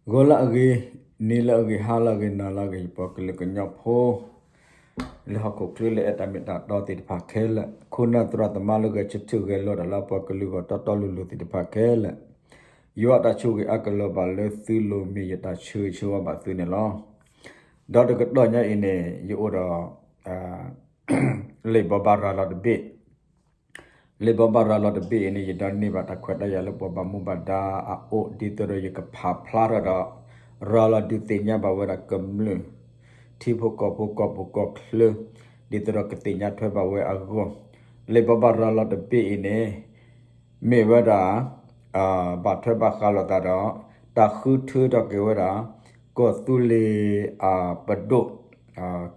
ဂီၤလၢအဂ့ၤ, နံၤလၢအဂ့ၤ, ဟါလၢအဂ့ၤ, နၤလၢအဂ့ၤ, ယပှၤကလုာ်ကညီဖိ လၢဟီၣ်ခိၣ်ချၢလၢအဲၣ်တၢ်မ့ၢ်တၢ်တီသ့ၣ်တဖၣ်ခဲလၢာ်, ခိၣ်နၢ်သရၣ်သမါလၢဂဲၤဆၢထၢၣ်ဂဲၤလိာ်တၢ်လၢအပှၤကလုာ်ဂီၢ်တီတီလိၤလိၤသ့ၣ်တဖၣ်ခဲလၢာ်, ယွၤအတၢ်ဆိၣ်ဂ့ၤအါကလီၤဘၣ်လၢသုလိၤမ့ၢ်ယတၢ်ဆၢဂ့ၤဆၢဝါဘၣ်သုန့ၣ်လီၤ. ဒီးတကတီၢ်ညါအံၤန့ၣ် ယအိၣ်ဒီး လံာ်ဘိးဘၣ်ရၤလီၤတဘ့ၣ် လံာ်ဘိးဘၣ်ရၤလီၤတဘ့ၣ်အံၤန့ၣ် ယဒိးန့ၢ်ဘၣ်တၢ်ခွဲးတၢ်ယာ်လၢပှၤဘၣ်မူဘၣ်ဒါအအိၣ် ဒ်သိးဒီးယကဖးဖျါထီၣ်ဒီး ရၤလီၤဒုးသ့ၣ်ညါဘၣ်ဝဲဒၣ်ကမျၢၢ် ထံဖိကီၢ်ဖိကီၢ်ပူၤကီၢ်ချၢ ဒ်သိးဒီးကသ့ၣ်ညါထွဲဘၣ်ဝဲအဂီၢ်, လံာ်ဘိးဘၣ်ရၤလီၤတဘ့ၣ်အံၤန့ၣ် မ့ၢ်ဝဲဒၣ် ဘၣ်ထွဲဘၣ်ဃးလိာ်သးဒီး တၢ်ဃုထၢထီၣ်က့ၤဝဲဒၣ် ကီၢ်သူလ့ၤအပဒိၣ်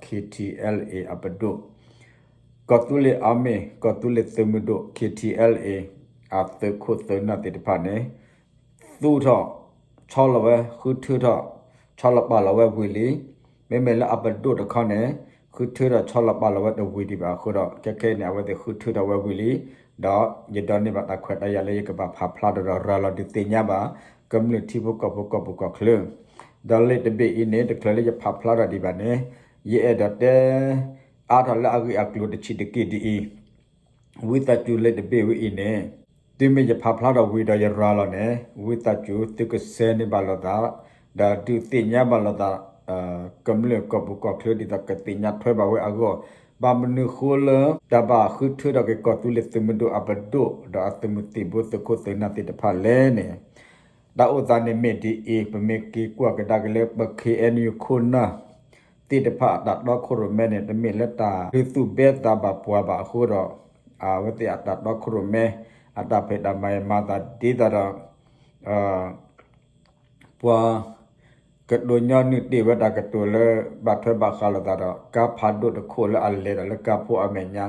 K T L A အပဒိၣ်, ကီၢ်သူလ့ၤ Army ကီၢ်သူလ့ၤသုးမုၢ်ဒိၣ် K T L A အသုးခိၣ်သုးနၢ်သ့ၣ်တဖၣ်န့ၣ် သူၣ်ထီၣ် ဆီလီၤဝဲ ဃုထၢထီၣ် ဆီလီၤပာ်လီၤဝဲဝံၤလံ. မ့မ့ၢ်လၢအပဒိၣ်တခီန့ၣ် ဃုထၢထီၣ်ဆီလီၤပာ်လီၤဝဲတဝံၤဒံးဘၣ်အဃိဒီး ခဲခဲအံၤန့ၣ် အဝဲသ့ၣ်ဃုထၢထီၣ်ဝဲဝံၤလံ. ဒီးယဒိးန့ၢ်ဘၣ်တၢ်ခွဲးတၢ်ယာ်လၢယကဘၣ်ဖးဖျါထီၣ်ဒီးရၤလီၤဒုးသ့ၣ်ညါဘၣ် ကမျၢၢ်ထံဖိကီၢ်ဖိကီၢ်ပူၤကီၢ်ချၢ, ဒီးလံာ်တဘ့ၣ်အံၤန့ၣ် တချုးလၢယဖးဖျါထီၣ်ဒံးဘၣ်န့ၣ် ယအဲၣ်ဒိးတဲ အါထီၣ်လၢအဂ့ၢ်အကျိၤတဆံးတက့ၢ်ဒ်အံၤ, ဝံသးစူၤလံာ်တဘ့ၣ်ဝဲအံၤန့ၣ် တုၤမ့ၢ်ယဖးဖျါထီၣ်ဝံၤဒီးယရၤလီၤန့ၣ် ဝံသးစူၤသုကစဲန့ၢ်ဘၣ်လိာ်သး ဒီးဒုးသ့ၣ်ညါဘၣ်လိာ်သး ကမျၢၢ်ကီၢ်ပူၤကီၢ်ချၢဒ်သိးကသ့ၣ်ညါထွဲဘၣ်ဝဲအဂီၢ်, ဘၣ်မနုၤဃိလၢ တၢ်ဘၣ်ဃုထၢထီၣ်က့ၤကီၢ်သူလ့ၤသုးမုၢ်ဒိၣ်အပဒိၣ် ဒီးအသုးမုၢ်သံၣ်ဘိသုးခိၣ်သုးနၢ်သ့ၣ်တဖၣ်လဲၣ်န့ၣ် တၢ်အိၣ်သးန့ၣ်မ့ၢ်ဒ်အံၤ, ပမ့ၢ်က့ၤကွၢ်ကဒါက့ၤလၢပ K N U ခိၣ်နၢ် သ့ၣ်တဖၣ်အတၢ်တီခိၣ်ရိၣ်မဲန့ၣ် တမ့ၢ်လၢတၢ်ဒုးသူၣ်ဘဲသးဘၣ်ပှၤဘၣ်အဃိဒီး အဝဲသ့ၣ်အတၢ်တီခိၣ်ရိၣ်မဲ အတၢ်ဖံးတၢ်မၤအံၤမၤသးဒ်သိးဒီး ပှၤ ကတိၤညီနုၢ်တ့ၢ်ဝဲတၢ်ကတိၤလၢ ဘၣ်ထွဲဘၣ်ဃးလိာ်သးဒီး ကါဖးဒိၣ်တခိၣ်လၢအလဲၤဒီးလၢကါဖိအမဲာ်ညါ,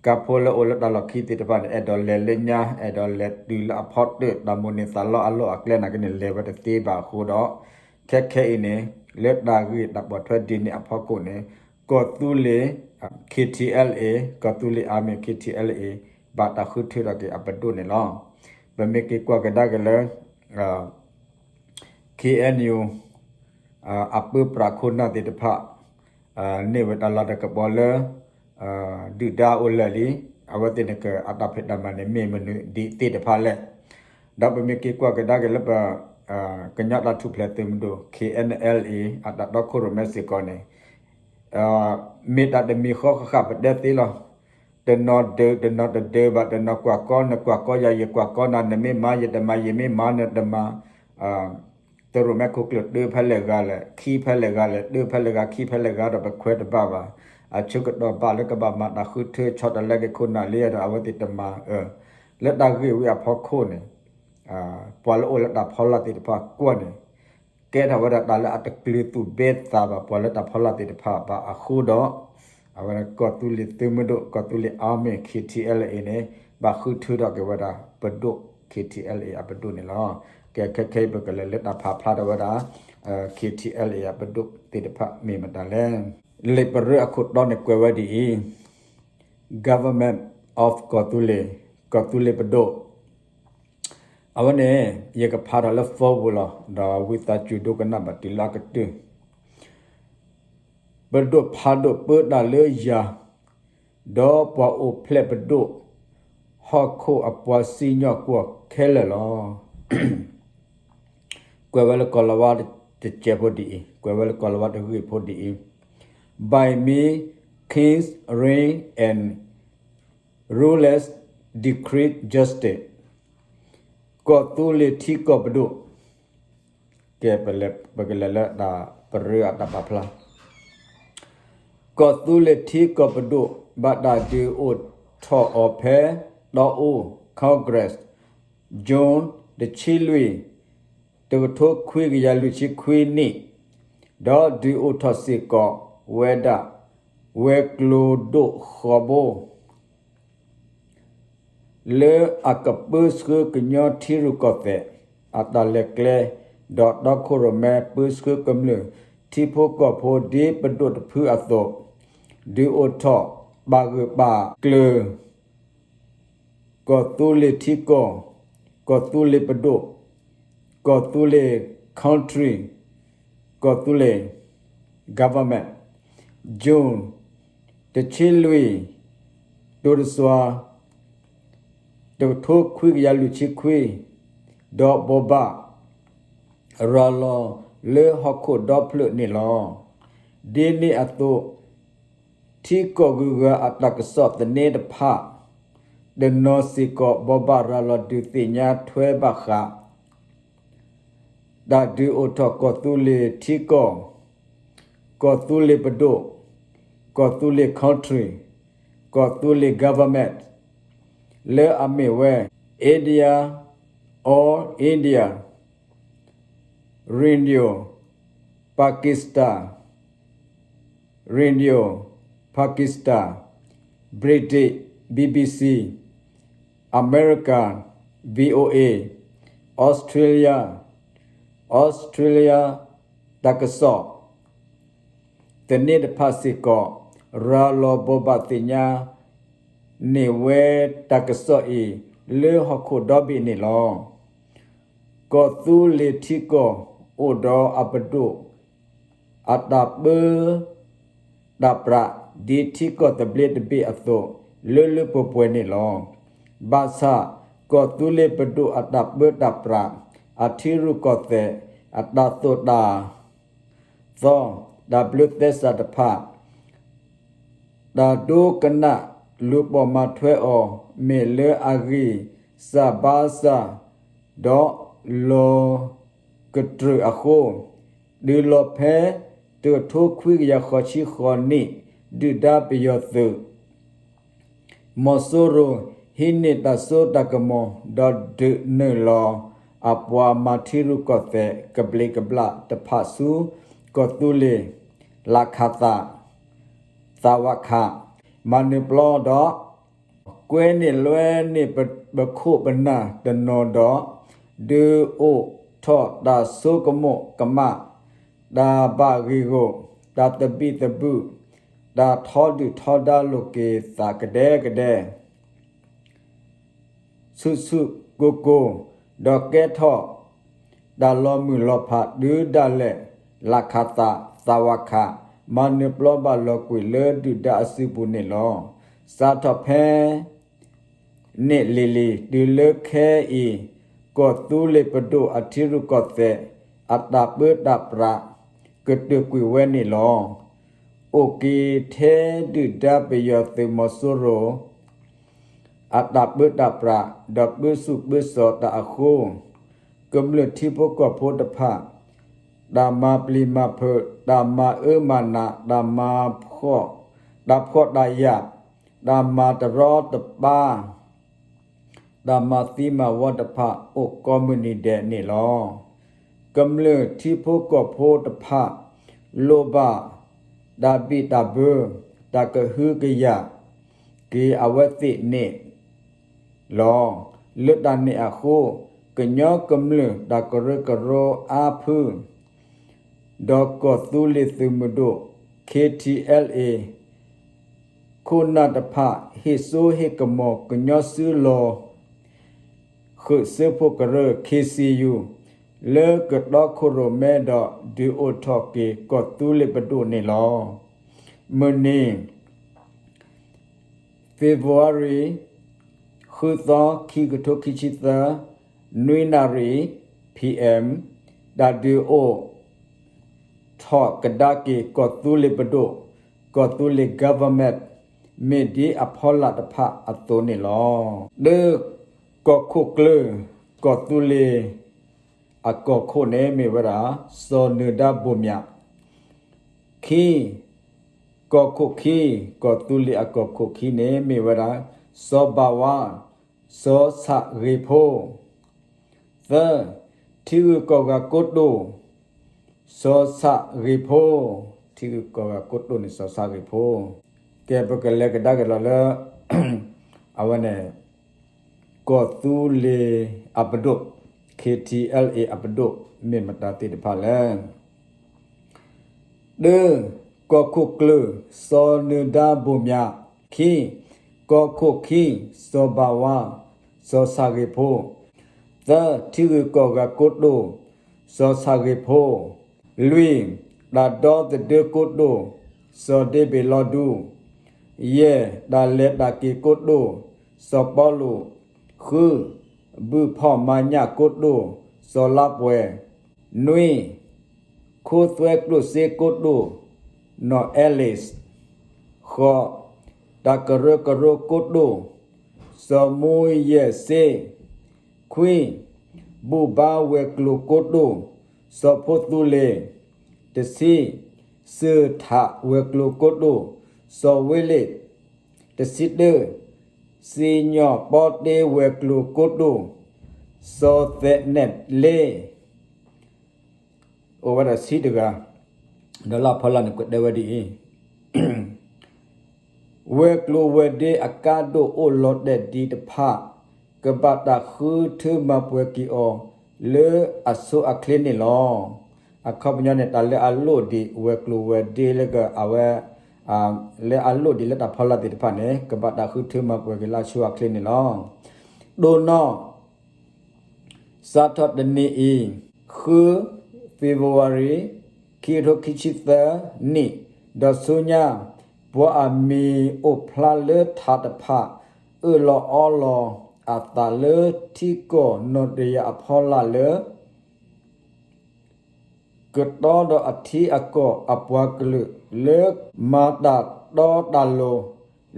ကါဖိလၢအိၣ်လၢတၢ်လီၢ်ခံသ့ၣ်တဖၣ်န့ၣ် အဲၣ်ဒိးလဲၤလၢညါ အဲၣ်ဒိးလဲၤတုၤလၢအဖီတၢၢ် တၢ်မိၣ်န့ၢ်သးလီအလီၢ်အကျဲနာ်က့န့ၣ် လဲၤဝဲတသ့ဘၣ်အဃိဒီး ခဲခဲအံၤန့ၣ် လၢတၢ်ဂ့ၢ်တၢ်ပိာ်ထွဲဒ်န့ၣ်အဖီခိၣ်န့ၣ် ကီၢ်သူလ့ၤ K T L A ကီၢ်သူလ့ၤ Army K T L A ဘၣ်တၢ်ဃုထၢထီၣ်က့ၤအပဒိၣ်န့ၣ်လီၤ. ပမ့ၢ်က့ၤကွၢ်ကဒါက့ၤလၢ K N U အပၢပြးခိၣ်နၢ်သ့ၣ်တဖၣ် န့ၢ်ဝဲတၢ်လၤတၢ်ကပီၤလၢ ဒုၣ်ဒါအိၣ်လၢာ်လံ, အဝဲသ့ၣ်န့ၣ်ကအတၢ်ဖံးတၢ်မၤန့ၣ် မ့ၢ်မနုၤဒ်သ့ၣ်တဖၣ်လဲၣ်. ဒီးပမ့ၢ်က့ၤကွၢ်ကဒါက့ၤလၢပ ကညီတၢ်ထူၣ်ဖျဲးသုးမုၢ်ဒိၣ် K N L A အတၢ်တီခိၣ်ရိၣ်မဲစ့ၢ်ကီးန့ၣ် မ့ၢ်တၢ်တမံၤဃီဃၣ်ဃၣ်ပတဲသ့လီၤ. တနီၤဒုး တနီၤတဒုးဘၣ်, တနီၤကွၢ်ကီ နကွၢ်ကီယၤ ယကွၢ်ကီနၤ, နမ့ၢ်မၤယတမၤ, ယမ့ၢ်မၤနတမၤ, သုးရိၣ်မဲခိၣ်ကျၢၢ်တၢဖဲလဲၣ်ဂၤလဲၣ်, ခံဖဲလဲၣ်ဂၤလဲၣ်, တၢဖဲလဲၣ်ဂၤ ခံဖဲလဲၣ်ဂၤဒီး ပခွဲးတဘၣ်ဘၣ်. အဆၢကတီၢ်ဘၣ်လၢကဘၣ်မၤတၢ်ဃုထၢဆီတလဲက့ၤခိၣ်နၢ်လံဒီး အဝဲသ့ၣ်တမၤ လၢတၢ်ဂ့ၢ်ဝံၤအဖီခိၣ်န့ၣ် ပှၤလၢအိၣ်လၢတၢ်ဖီလာ်သ့ၣ်တဖၣ်ကွၢ်န့ၣ် ကဲထီၣ်ဝဲဒၣ်တၢ်လၢအတကျၢၤသူၣ်ဘဲသးဘၣ်ပှၤလၢတၢ်ဖီလာ်သ့ၣ်တဖၣ်ဘၣ်အဃိဒီး အဝဲကီၢ်သူလ့ၤသုးမုၢ်ဒိၣ် ကီၢ်သူလ့ၤ Army K T L A န့ၣ် ဘၣ်ဃုထၢထီၣ်က့ၤဝဲဒၣ်ပဒိၣ် K T L A အပဒိၣ်န့ၣ်လီၤ. ကဲခဲခဲအံၤ ပကလဲၤလၢတၢ်ဖးဖျါထီၣ်ဝဲဒၣ် K T L A အပဒိၣ်သ့ၣ်တဖၣ်မ့ၢ်မတၤလဲၣ်. လံာ်ပရၢအခိၣ်တီန့ၣ်ကွဲးဝဲဒ်အံၤ Government of ကီၢ်သူလ့ၤ, ကီၢ်သူလ့ၤပဒိၣ် အဝဲန့ၣ် ယကဖးထီၣ်လၢ phone ပူၤလီၤ. ဒီးဝံသးစူၤဒိကနၣ်ဘၣ်တုၤလၢအကတၢၢ် ပဒိၣ်ဖးဒိၣ်ပၢတၢ်လၢယၤ, ဒီးပှၤအိၣ်ဖျဲၣ်ပဒိၣ် ဟီၣ်ခိၣ်အပှၤစံၣ်ညီၣ်ကွီၢ်ခဲလၢာ်လီၤ. ကွဲးဝဲလၢကိၤလၤဝါတစဲးဖိဒ်အံၤ, ကွဲးဝဲလၢကိၤလၤဝါတဂ့ၢ်ဖိဒ်အံၤ, By me, King's reign and rulers decree justice. ကီၢ်သူလ့ၤထံကီၢ်ပဒိၣ် ကဲ ပကလဲၤလၢတၢ်ပရၢအတၢ်ပာ်ဖျါ ကီၢ်သူလ့ၤထံကီၢ်ပဒိၣ် ဘၣ်တၢ်ဒုးအိၣ်ထီၣ်အီၤဖဲ တီအူ Congress, June တဆံလွံၢ်, တကထိခွံကယၤလွံၢ်ဆံခွံနံၣ်, ဒီးဒုးအိၣ်ထီၣ်စ့ၢ်ကီးဝဲဒၣ် ဝဲၤကျိၤဒိၣ်ဃီၤဘိ လၢအကပၢဆှၢကညီထံရူၢ်ကီၢ်သဲး အတၢ်လဲၤကျဲ ဒီးတီခိၣ်ရိၣ်မဲပၢဆှၢကမျၢၢ်ထံဖိကီၢ်ဖိဒ်ပဒိၣ်တဖုအသိး, ဒုးအိၣ်ထီၣ်ပာ်ဂၢၢ်ပာ်ကျၢၤ ကီၢ်သူလ့ၤထံကီၢ်, ကီၢ်သူလ့ၤပဒိၣ်, ကီၢ်သူလ့ၤ Congress, Country ကီၢ်သူလ့ၤ Government June တဆံလွံၢ် တိၤတစွၤ တကထိခွံကယၤလွံၢ်ဆံခွံ ဒီးဘိးဘၣ်ရၤလီၤလၢဟီၣ်ခိၣ်ဒီဖျၢၣ်န့ၣ်လီၤ. ဒ်န့ၣ်အသိး ထံကီၢ်ဂုၤဂၤအတၢ်ကစီၣ်သန့တဖၣ် တနီၤစ့ၢ်ကီး ဘိးဘၣ်ရၤလီၤဒုးသ့ၣ်ညါထွဲဘၣ်ဃး တၢ်ဒုးအိၣ်ထီၣ်ကီၢ်သူလ့ၤထံကီၢ်, ကီၢ်သူလ့ၤပဒိၣ်, ကီၢ်သူလ့ၤ country, ကီၢ်သူလ့ၤ government လၢအမ့ၢ်ဝဲ India, All India Radio Pakistan, Radio Pakistan, British BBC, America VOA, Australia, Australia တၢ်ကစီၣ်သန့တဖၣ်စ့ၢ်ကီး ရၤလီၤဘိးဘၣ်သ့ၣ်ညါန့ၢ်ဝဲတၢ်ကစီၣ်အံၤ လၢဟီၣ်ခိၣ်ဒီဘ့ၣ်န့ၣ်လီၤ. ကီၢ်သူလ့ၤထံကီၢ်အိၣ်ဒီးအပဒိၣ် အတၢ်ပၢတၢ်ပြး ဒ်ထံကီၢ်သဘျ့တဘ့ၣ်အသိး လၢလၢပှဲၤပှဲၤန့ၣ်လီၤ. ဘၣ်ဆၣ် ကီၢ်သူလ့ၤပဒိၣ်အတၢ်ပၢတၢ်ပြး အထံရူၢ်ကီၢ်သဲး အတၢ်သိၣ်တၢ်သီ တၢ်ဘျၢသဲစးတဖၣ် တၢ်ဒိကနၣ်လူၤပိာ်မၤထွဲအီၤ မ့ၢ်လၢအဂံၢ်စၢ်ဘါစၢ် ဒီးလီၤကတြူၢ်အဃိ တုၤလီၤဖဲ တကထိခွံကယၤဃိးဆံဃိးနံၣ် ဒုၣ်ဒါပယီၤသုး မီၤစိရိၤ ဟံးန့ၢ်တၢ်စိတၢ်ကမီၤ ဒီးဒုးနုာ်လီၤ အပှၤမၤထံရူၢ်ကီၢ်သဲး ကဘျံးကဘျၣ်တဖၣ်ဆူ ကီၢ်သူလ့ၤ လးခးသး သးဝးခး မၤနၢၤပျီဒီး ကွဲန့ၢ်လွဲန့ၢ်ပခိၣ်ပနၢ်တနီၤဒီး ဒုးအိၣ်ထီၣ်တၢ်ဆိကမိၣ်ကမၣ်, တၢ်ဘၣ်ဂံၢ်ဂူာ်, တၢ်သဘံၣ်သဘုၣ်, တၢ်ထီဒုၣ်ထီဒါလိာ်က့ၤသးကဒဲကဒဲ ဆူၣ်ဆူၣ်ကိၢ်ကိၢ်, ဒီးကဲထီၣ် တၢ်လီၤမုၢ်လီၤဖးတုၤဒၣ်လဲာ် လးခးသး သးဝးခး မၤနၢၤပျီဘၣ်လီၤကွံာ်လၢဒုၣ်ဒါအစုပူၤန့ၣ်လီၤ. စးထီၣ်ဖဲ န့ၣ်လံၤလံၤ တုၤလၢခဲအံၤ ကီၢ်သူလ့ၤပဒိၣ်အထံရူၢ်ကီၢ်သဲး အတၢ်ပၢတၢ်ပြး ကတၢၢ်ကွံာ်ဝဲန့ၣ်လီၤ. အိၣ်က့ၤထဲဒုၣ်ဒါပယီၤသုးမီၤစိရိၤ အတၢ်ပၢတၢ်ပြး ဒီးပၢဆူၣ်ပၢစိးတၢ်အဃိ ကမျၢၢ်ထံဖိကီၢ်ဖိတဖၣ် တၢ်မၤပျံၤမၤဖုး, တၢ်မၤအၢမၤနး, တၢ်မၤဖှီၣ်, တၢ်ဖှီၣ်တၢ်ယာ်, တၢ်မၤတရီတပါ တၢ်မၤသံမၤဝီတဖၣ် အိၣ်ကိးမုၢ်နံၤဒဲးန့ၣ်လီၤ. ကမျၢၢ်ထံဖိကီၢ်ဖိတဖၣ် လိၣ်ဘၣ် တၢ်ဘံၣ်တၢ်ဘၢ တၢ်ကဟုကယာ်က့ၤအဝဲသ့ၣ်န့ၣ်လီၤ. လၢတၢ်န့ၣ်အဃိ ကညီကမျၢၢ်တၢ်ကရၢကရိအါဖု ဒီးကီၢ်သူလ့ၤသုးမုၢ်ဒိၣ် K T L A ခိၣ်နၢ်တဖၣ် ဟ့ၣ်စိဟ့ၣ်ကမီၤကညီစုလီၤ ဃုာ်စၢဖှိၣ်ကရၢ K C U လၢကတီခိၣ်ရိၣ်မဲဒီး ဒုးအိၣ်ထီၣ်က့ၤကီၢ်သူလ့ၤပဒိၣ်န့ၣ်လီၤ. မုၢ်နံၤ February ဃုသီ ခံကထိခံဆံသၢ နွံနၣ်ရံၣ် P M တၢ်ဒုးအိၣ်ထီၣ်ကဒါက့ၤကီၢ်သူလ့ၤပဒိၣ်, ကီၢ်သူလ့ၤ government မ့ၢ်ဒ်အဖီလာ်တဖၣ်အသိးန့ၣ်လီၤ. တၢ ကီၢ်ခိၣ်ကျၢၢ် ကီၢ်သူလ့ၤအကီၢ်ခိၣ်န့ၣ်မ့ၢ်ဝဲဒၣ် စီၤနၢၤဒါဘိၣ်မၠး, ခံ ကီၢ်ခိၣ်ခံ ကီၢ်သူလ့ၤအကီၢ်ခိၣ်ခံန့ၣ်မ့ၢ်ဝဲဒၣ် စီၤဘၣ်ဝါ စီၤဆၣ်ဂ့ၤဖိ, သၢ ထံဂုၤကီၢ်ဂၤကိတိာ် စီၤဆၣ်ဂ့ၤဖိ, ထံဂုၤကီၢ်ဂၤကိတိာ်န့ၣ် စီၤဆၣ်ဂ့ၤဖိ. ကဲ ပကလဲၤကဒါက့ၤလီၤလၢ အဝဲန့ၣ် ကီၢ်သူလ့ၤအပဒိၣ် K T L A အပဒိၣ် မ့ၢ်မတၤသ့ၣ်တဖၣ်လဲၣ်. တၢ ကီၢ်ခိၣ်ကျၢၢ် စီၤနၢၤဒါဘိၣ်မၠး, ခံ ကီၢ်ခိၣ်ခံ စီၤဘၣ်ဝါ စီၤဆၣ်ဂ့ၤဖိ, သၢ ထံဂုၤကီၢ်ဂၤကိတိာ် စီၤဆၣ်ဂ့ၤဖိ, လွံၢ်, တၢ်ဒီသဒၢကိတိာ်, စီၤဒ့ဘ့ၣ်လီၤဒူ, ယဲၢ်, တၢ်လဲၤတၢ်က့ၤကိတိာ်, စီၤပီလူး, ဃု, ဘုၣ်ဖီၣ်မၤညၣ်ကိတိာ်, စီၤလါပှဲၤ, နွံ, ခိသွဲကျိၣ်စ့ကိတိာ်, နီၢ်အဲလ့း, ဃိး, တၢ်ကရၢကရိကိတိာ်, စီၤမူယဲၢ်စ့, ခွံ, ဘူၣ်ဘါဝဲၤကျိၤကိတိာ်, စီၤဖိသူလ့ၤ, တဆံ, စၢၢ်ထးဝဲၤကျိၤကိတိာ်, စီၤဝ့လ့း, တဆံတၢ, စံၣ်ညီၣ်ပီတ့ဝဲၤကျိၤကိတိာ်, စီၤသဲးနဲၣ်လ့ အိၣ်ဝဲဒၣ်ဆံတဂၤ, ဒီးလၢအဖီလာ်န့ၣ် ကွဲးတဲဝဲဒ်အံၤ, ဝဲၤကျိၤဝဲၤဒ့အကါဒိၣ်အိၣ်လီၤတဲာ်ဒံးတဖၣ် ကဘၣ်တၢ်ဃုထၢမၤပှဲၤက့ၤအီၤ လၢအဆိအချ့န့ၣ်လီၤ. အခီပညီန့ၣ် တၢ်လၢအလိၣ်ဒံးဝဲၤကျိၤဝဲၤဒ့လၢအဝဲ လၢအလိၣ်ဒံးလၢတၢ်ဖီလာ်သ့ၣ်တဖၣ်န့ၣ် ကဘၣ်တၢ်ဃုထၢမၤပှဲၤက့ၤလၢအဆိအချ့န့ၣ်လီၤ. တိၢ်နီၣ် စးထီၣ်တနံၤအံၤ ဃု February ခံကထိခံဆံသၢနံၣ် ဒီးဆူညါ ပှၤအမံၤအိၣ်ဖျါလၢထးတဖၣ် အၢၣ်လီၤအီလီၤအသးလၢထံကီၢ်နီၢ်တယၢ်အဖီလာ်လၢ ကတီဒီးအထံအကီၢ်အပှၤကလုာ် လၢမၤတၢ်တီတၢ်လိၤ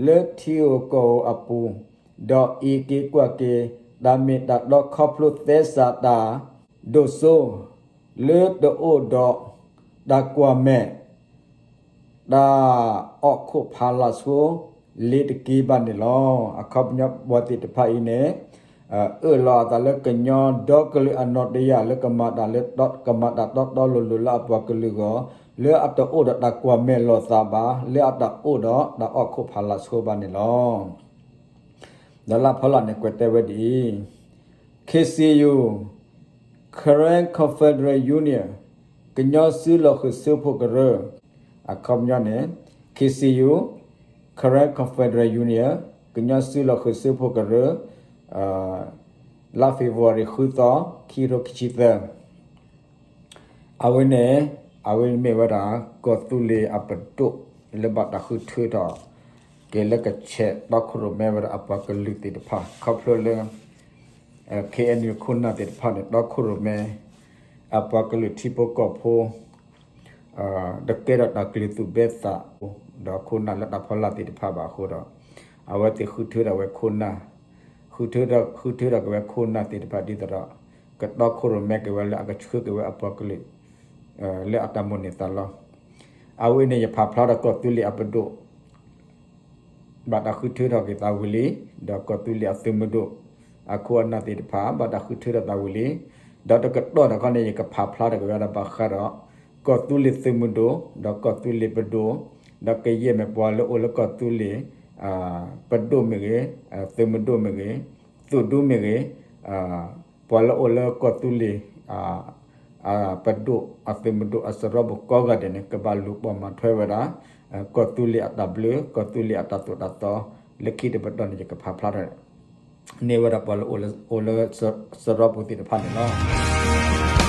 လၢထံဧိၤကီၢ်ဧိၤအပူၤ, ဒီးအံးက့ၤကွၢ်က့ၤ တၢ်မ့ၢ်တၢ်တီခီဖျိသဲစးတၢ်ဒိၣ်စိ လၢတအိၣ်ဒီးတၢ်ကွၢ်မဲာ် တၢ်အီၣ်ခိၣ်ဖးလာ်ဆိ လ့ၤတက့ၤဘၣ်န့ၣ်လီၤ. အခီပညီပှၤသ့ၣ်တဖၣ်အံၤန့ၣ် အၢၣ်လီၤအသးလၢကညီဒီကလုာ်အနီၢ်တယၢ် လၢကမၤတၢ်လၢ ကမၤတၢ်တီတီလိၤလိၤလၢအပှၤကလုာ်အဂီၢ် လၢအတအိၣ်ဒီးတၢ်ကွၢ်မဲာ်လိာ်သးဘၣ် လၢအတအိၣ်ဒီးတၢ်အီၣ်ခိၣ်ဖးလာ်ဆိဘၣ်န့ၣ်လီၤ. ဒီးလၢအဖီလာ်န့ၣ် ကွဲးတဲဝဲဒ်အံၤ, K C U, Karen Confederate Union ကညီစုလီၢ်ဃုာ်စုဖှိၣ်ကရၢ, အခီပညီန့ၣ် K C U, Karen Confederate Union ကညီစုလီၢ်ဃုာ်စုဖှိၣ်ကရၢ, လါ February ဃုသီ ခံကထိခံဆံသၢ အဝဲန့ၣ် အဝဲမ့ၢ်ဝဲဒၣ် ကီၢ်သူလ့ၤအပဒိၣ် လၢဘၣ်တၢ်ဃုထၢထီၣ်က့ၤ လၢကဆဲးတီခိၣ်ရိၣ်မဲဝဲဒၣ်အပှၤကလုာ်သ့ၣ်တဖၣ် ခီဖျိလၢ K N U ခိၣ်နၢ်သ့ၣ်တဖၣ်န့ၣ် တီခိၣ်ရိၣ်မဲ အပှၤကလုာ်ထံဖိကီၢ်ဖိ တကဲထီၣ်တၢ်ကလုၢ်သူၣ်ဘဲသး ဒီးခိၣ်နၢ်လၢတၢ်ဖီလာ်သ့ၣ်တဖၣ်ဘၣ်အဃိဒီး အဝဲသ့ၣ်ဃုထၢထီၣ်ဝဲခိၣ်နၢ် ဃုထၢထီၣ် ဃုထၢထီၣ်က့ၤဝဲခိၣ်နၢ်သ့ၣ်တဖၣ်ဒ်သိးဒီး ကတီခိၣ်ရိၣ်မဲက့ၤဝဲလၢအကဆှၢက့ၤဝဲအပှၤကလုာ် လၢအတၢ်မိၣ်န့ၢ်သးလီ အဝဲအံၤန့ၣ် ယဖးဖျါဒီးကီၢ်သူလ့ၤအပဒိၣ် ဘၣ်တၢ်ဃုထၢထီၣ်က့ၤသးဝံၤလံ, ဒီးကီၢ်သူလ့ၤအသုးမုၢ်ဒိၣ် အခိၣ်အနၢ်သ့ၣ်တဖၣ် ဘၣ်တၢ်ဃုထၢထီၣ်သးဝံၤလံ, ဒီးတကတီၢ်တခီန့ၣ် ယကဖးဖျါထီၣ်က့ၤဝဲဒၣ်ဘၣ်ဃးဒီး ကီၢ်သူလ့ၤသုးမုၢ်ဒိၣ် ဒီးကီၢ်သူလ့ၤပဒိၣ် ဒီးကယဲၢ်မ့ၢ်ပှၤလၢအိၣ်လၢကီၢ်သူလ့ၤ ပဒိၣ်မ့ၢ်ဂ့ၤ, သုးမုၢ်ဒိၣ်မ့ၢ်ဂ့ၤ, သုးဒူမ့ၢ်ဂ့ၤ, ပှၤလၢအိၣ်လၢကီၢ်သူလ့ၤ ပဒိၣ်အသုးမုၢ်ဒိၣ်အစရီပူၤကိးဂၤဒဲးန့ၣ် ကဘၣ်လူၤပိာ်မၤထွဲဝဲဒၣ် ကီၢ်သူလ့ၤအတၢ်ဘျၢ ကီၢ်သူလ့ၤအတၢ်သိၣ်တၢ်သီ လၢခံတပတီၢ်န့ၣ် ယကဖးဖျါထီၣ် န့ၢ်ဝဲဒၣ်ပှၤလၢအိၣ်လၢစရီပူၤသ့ၣ်တဖၣ်န့ၣ်လီၤ.